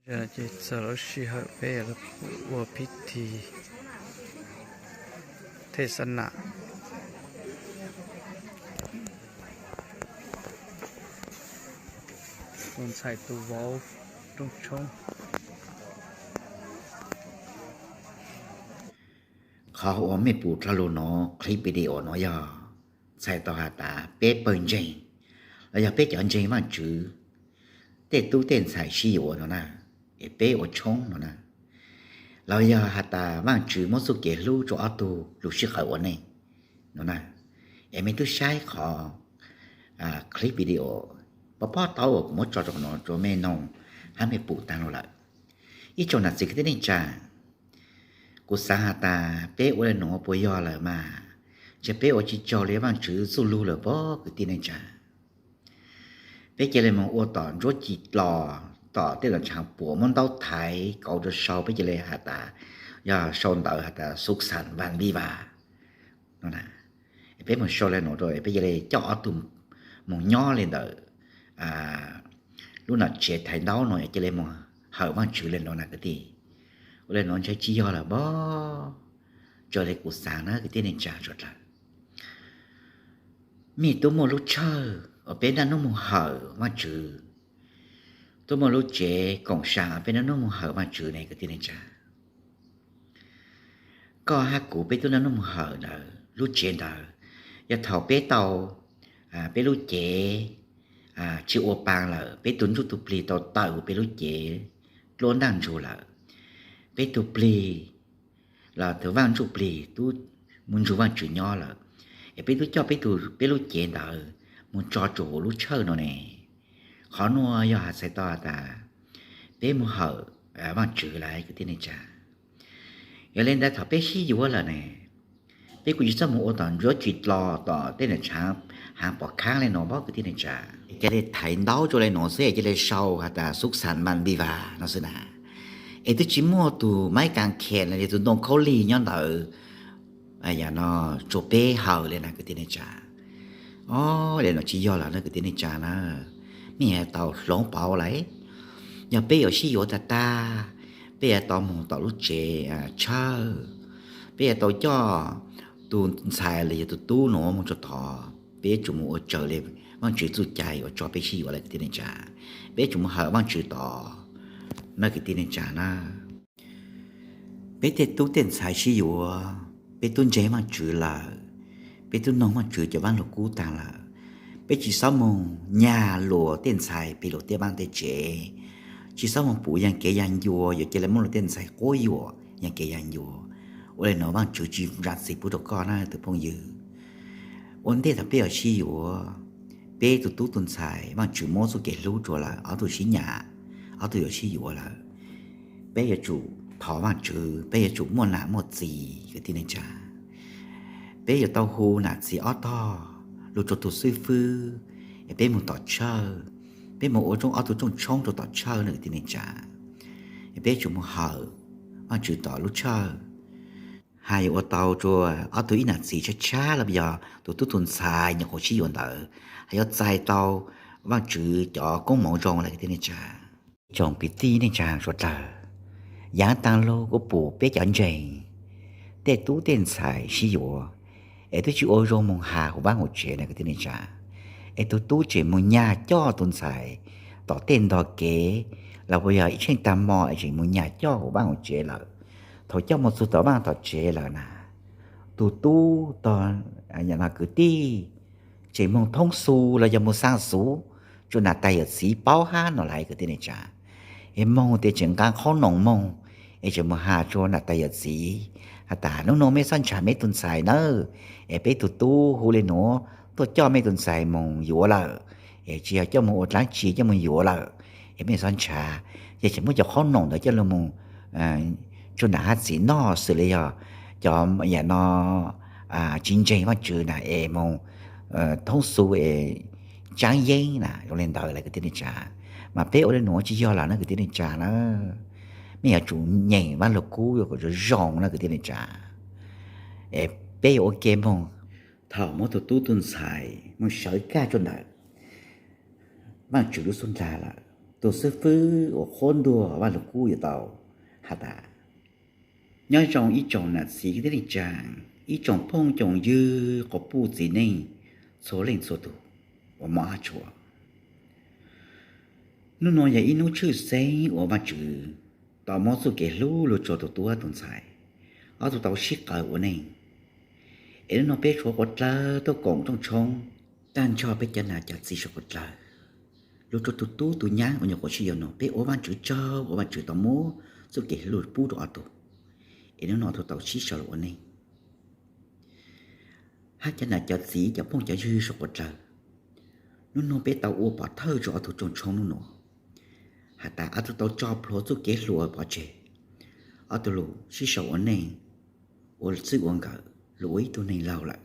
Ces txog lub sij hawm peb ua pib thi thej xab nam. Tus ntxhais tus vauv rooj tshoob. Qhov uas mej pum dlhau lug nuav clip video nuav yog txhais tau has tas peb pawg ntseeg los yog peb cov ntseeg Vaajtswv tej tub tej ntxhais sib yuav no na, es peb ua tshoob no na, los yog has tas Vaajtswv muab txuj kev hlub rua ob tug lug sib qawm ua neej no na. Es mej tub saib qhov clip video pob pob taub uas kuv muab tso rua qhov nuav rua mej noog hab mej pum taag lug lawm. Ib tsoom nam txiv kwv tij neej tsaa, kuv xaav has tas peb ua le nuav puas yog lawm mas, ntshe peb ua tsi tsaug le Vaajtswv txuj lug lawm pob kwv tij neej tsaa. Peb ca le moog ua tom ntsuab ci dlo, tom tej los tshaav puam muab ntaub thaiv kauv rua sau, peb ca le has tas, yog sau ntawv has tas suk xas vas viv vas no na. Peb moog sau le nuav rua, peb ca le coj ob tug moog nyob le ntawm lub nam tsev thaiv ntaub no, ca le moog hawm Vaajtswv le nuav na kwv tij. Ua le nuav ntshe tsi yog lawm pob, raws le kuv xaav na kwv tij neej tsaa suav dlawg. Mej tub muaj lub tshawj uas peb naj nub moog hawm Vaajtswv, tub muaj lub tsev koom sam uas peb naj nub moog hawm Vaajtswv ne kwv tij neej tsaa. Koj hab kuv peb tub naj nub moog hawm ntawd, lub tsev ntawd, yog thaum peb tau peb lub cev tsi ua paa lawm, peb tug ntsuj tug plig tau tawm huv peb lub cev dluab ntaaj ntsug lawm, peb tug plig los tug Vaaj Ntsuj Plig tub mus nrug Vaajtswv nyob lawm, es peb tub coj peb tug, peb lub cev ntawd mus tso tsua huv lub tshawj no ne. Qhov nuav yog has txhais tau has tas peb mus hawm Vaajtswv lawm kwv tij neej tsaa. Yog le ntawd thaum peb sib yuav lawm ne, peb kuj tsi txhob mus ua tom ntsuab ci dlo, tom tej nam tshaav haav pov khaab le nuav pob kwv tij neej tsaa. Ca le thaiv ntaub rua le nuav xwb, ca le sau has tas suk xas vas viv vas no xwb na. Es twb tsi muaj tug maiv kaa khem los yog tug ntoo khaub lig nyob ntawd no tsua peb hawm le na kwv tij neej tsaa. O, le nuav tsi yog lawm na kwv tij neej tsaa na. Mej tau hloov pauv lawm, yog peb yuav sib yuav tag tag, peb yuav tau moog tom lub tsev tshawj, peb yuav tau coj tug ntxhais los yog tug tub nuav moog tsua tod, peb yuav tsum moog ua raws le Vaajtswv txuj cai uas tso peb sib yuav lawm kwv tij neej tsaa. Peb yuav tsum moog hawm Vaajtswv tod na kwv tij neej tsaa na. Peb tej tub tej ntxhais sib yuav, peb tub ntseeg Vaajtswv lawm, peb tub noog Vaajtswv cov vaaj lug kub taag lawm, peb tsi xob moog nyag luas tej ntxhais peg lug tej vaaj tej tsev, tsi xob moog pum yaag kev yaag ncua, yuav ca le muab luas tej ntxhais quab yuam yaag kev yaag ncua. Ua le nuav Vaajtswv tsi zam txim pub rua koj na tus phooj ywg. Ua ntej thaum peb yuav sib yuav, peb tug tub tug ntxhais Vaajtswv muab txuj kev hlub rua lawm, ob tug sib nyam, ob tug yuav sib yuav lawm, peb yuav tsum thov Vaajtswv, peb yuav tsum muaj nam muaj txiv kwv tij neej tsaa. Peb yuav tau hu nam txiv ob tog lug rua tug xwb fwb, es peb moog tom tshawj, peb moog ua rooj ob tug rooj tshoob rua tom tshawj na kwv tij neej tsaa. Es peb yuav tsum moog hawm Vaajtswv tom lub tshawj. Has yuav ua tau rua ob tug ib nam txiv tshab tshab los yog tug tub tug ntxhais nyuam qhuav sib yuav ntawd, has yuav txais tau Vaajtswv cov koob moov zoo lawm kwv tij neej tsaa. Tsoom kwv tij neej tsaa suav dlawg, yaav taag lug kuv pum peb cov ntseeg, tej tub tej ntxhais sib yuav, es twb tsi ua zoo moog has huv vaaj huv tsev na kwv tij neej tsaa. Es tug tub tseem moog nyag coj tug ntxhais tom tej ntog kev, los puas yog ib tsheej taag mo es tseem moog nyag coj huv vaaj huv tsev lawm. Thaum coj moog txug tom vaaj tom tsev lawm na, tug tub tog kwv tij tseem moog thoob xu los yog moog xaa xuv rua nam tais yawm txiv paub hab no lawm kwv tij neej tsaa. Es moog tes tseem nqaa qhob noom moog, es tseem moog has rua nam tais yawm txiv has tas, nub nua mej xob ntshaw mej tug ntxhais nawb, es peb tug tub hu le nuav tuaj coj mej tug ntxhais moog yuav lawm, es tsi yog coj moog ua dlaab tsi, coj moog yuav lawm, es mej xob ntshaw. Ces tseem muab cov qhob noom ntawd coj lug moog rua nam hab txiv noj xws le yog cov yam no tsi ntseeg Vaajtswv na es moog thoob xu es tsaab yeeb na zoo le ntawd lawm kwv tij neej tsaa. Mas peb ua le nuav tsi yog lawm na kwv tij neej tsaa na. Mej yuav tsum nyeem vaaj lug kub yuav kom zoo zoo na kwv tij neej tsaa. Es peb yuav ua ke moog, thaum muab tug tub tug ntxhais moog sawv kaj rua ntawm Vaajtswv lub xub ntiag lawm, tus xib fwb uas qhuab ntuas Vaj Lug Kub yuav tau has tas, nyob zoo ib tsoom nam txiv kwv tij neej tsaa, ib tsoom phooj tsoom ywg quas puj txiv neej txhua leej txhua tus uas mob hab tshua. Nub nua yog ib nub tshwj xeeb uas Vaajtswv tau muab txuj kev hlub lug tsua tug tub tug ntxhais, ob tug tau sib qawm ua neej. Es nub nua peb suav quas dlawg tuaj koom rooj tshoob, taag nrho peb cov nam cov txiv suav quas dlawg, lug tsua tug tub tug nyab uas nyuam qhuav sib yuav nua, peb ua Vaajtswv tsaug uas Vaajtswv tau muab txuj kev hlub pub rua ob tug. Es nub nua ob tug tau sib sau lug ua neej. Hab cov nam cov txiv cov phooj cov ywg suav quas dlawg, nub nua peb tau ua pov thawj rua ob tug rooj tshoob nub nua has tas ob tug tau tso plhuav txuj kev hlub pov tseg, ob tug lug sib sau ua neej, ua txij ua nkawm lug ua ib tug neeg laug lawm.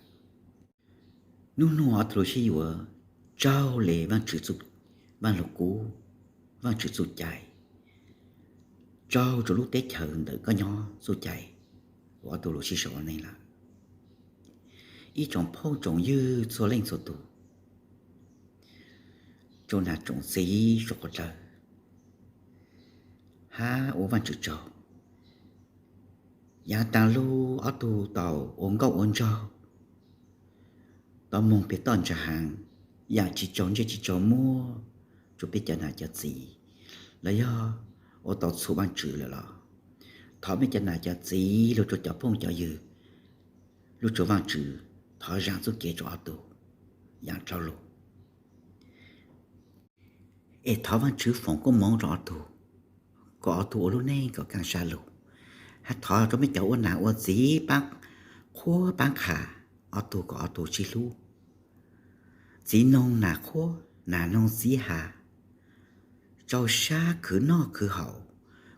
Nub nua ob tug lug sib yuav tsaug le Vaajtswv, Vaaj Lug Kub, Vaajtswv txuj cai, tsaug rua lub teb chaws ntawm koj nyob txuj cai uas ob tug lug sib sau ua neej lawm. Ib tsoom phooj tsoom ywg txhua leej txhua tus, tsoom nam tsoom txiv suav quas dlawg, hab ua Vaajtswv tsaug. Yaav taag lug ob tug tau ua nkauj ua nraug, tau moog peg toj ntsa haav, yaam tsi tsaug ntsej tsi tsaug muag rua peb cov nam cov txiv, los yog ua tau txhum Vaajtswv lawm los thov mej cov nam cov txiv lug tsua cov phooj cov ywg, lug tsua Vaajtswv thov zaam txuj kev rua ob tug yaam dlhau lug. Es thov Vaajtswv foom koob moov rua ob tug, kom ob tug ua lub neej kom kaaj sab lug, hab thov rua mej cov ua nam ua txiv paab qhuab paab qha ob tug kom ob tug sib hlub. Txiv noog nam qhuab, nam noog txiv has, rua sab khwv noj khwv haus,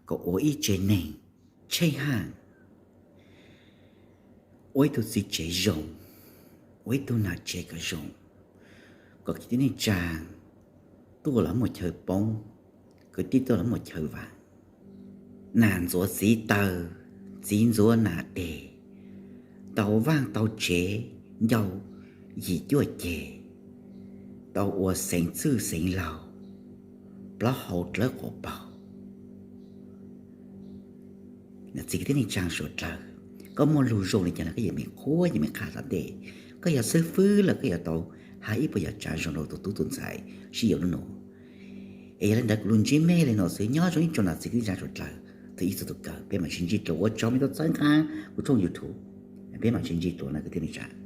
kom ua ib tse neeg tsheej haj, ua ib tug txiv tsev zoo, ua ib tug nam tsev kom zoo, kom kwv tij neej tsaa tuaj los muaj chaw poob, kwv tij tuaj los muaj chaw vaam. Nam ntxuav txiv taw, txiv ntxuav nam tes, tau vaaj tau tsev ncau yim cuaj ceg, tau ua xeev txwj xeev laug, plaub hau dlawb quas paug. Nam txiv kwv tij neej tsaa suav dlawg, koj muaj lug zoo le caag los koj yeej meem qhuab yeej meem qha tom ntej. Koj yog xib fwb los koj yuav tau has ib puas yam tsav zoo rua tug tub tug ntxhais sib yuav nub nua. Es yog le ntawd kuv lug ntsib mej le nuav xwb, nyob zoo ib tsoom nam txiv kwv tij neej tsaa suav dlawg, txug ib txug tug kawg, peb maam sib ntsib dlua, ua tsaug mej tuaj txhawb nqaa kuv tshooj YouTube, peb maam sib ntsib dlua na kwv tij neej tsaa.